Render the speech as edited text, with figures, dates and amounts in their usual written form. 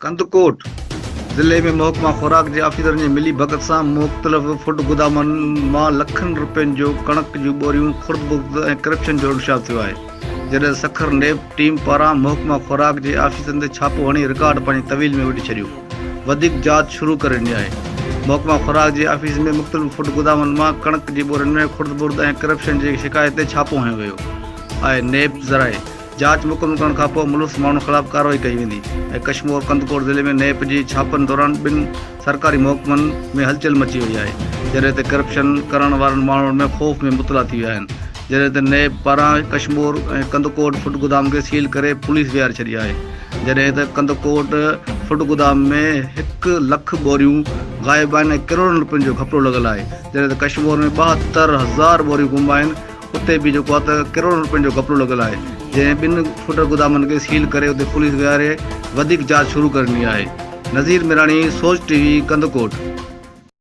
ڪنڌڪوٽ ضلعي ۾ محڪمه خوراڪ جي آفيسرن جي ملي ڀڳت سان مختلف فوڊ گدامن مان لکن رپين جو ڪڻڪ جون ٻوريون خرد برد ۽ ڪرپشن جو انڪشاف ٿيو آهي جڏهن سکر نيب ٽيم پاران محڪمه خوراڪ جي آفيسرن تي ڇاپو هڻي رڪارڊ پنهنجي طويل ۾ وڍي ڇڏيو وڌيڪ جاچ شروع ڪري ڏني آهي محڪمه خوراڪ جي آفيس ۾ مختلف فوڊ گدامن مان ڪڻڪ جي ٻورين ۾ خرد برد ۽ ڪرپشن جي شڪايت تي ڇاپو هنيو ويو آهي نيب ذرائع جاچ مڪمل ڪرڻ کانپوء ملوث ماڻهن خلاف ڪارروائي ڪئي ويندي ۽ ڪشمور ڪنڌڪوٽ ضلعي ۾ نيپ جي ڇاپن دوران ٻن سرڪاري محڪمن ۾ هلچل مچي وئي آهي جڏهن ته ڪرپشن ڪرڻ وارن ماڻهن ۾ خوف ۾ مبتلا ٿي ويا آهن جڏهن ته نيب پاران ڪشمور ۽ ڪنڌڪوٽ فوڊ گدام کي سيل ڪري پوليس ويهاري ڇڏي آهي جڏهن ته ڪنڌڪوٽ فوڊ گدام ۾ هڪ لک ٻوريون غائب آهن ۽ ڪروڙن روپين جو گهپلو لڳل آهي جڏهن ته ڪشمور ۾ 72 هزار ٻوريون گم آهن اتي به جيڪو آهي ته ڪروڙن روپين جو گهپلو لڳل آهي جنهن ٻن فوٽر گدامن کي سيل ڪري اتي پوليس ويهاري وڌيڪ جاچ شروع ڪري ڏني آهي نذير ميراڻي سوچ ٽي وي ڪنڌڪوٽ.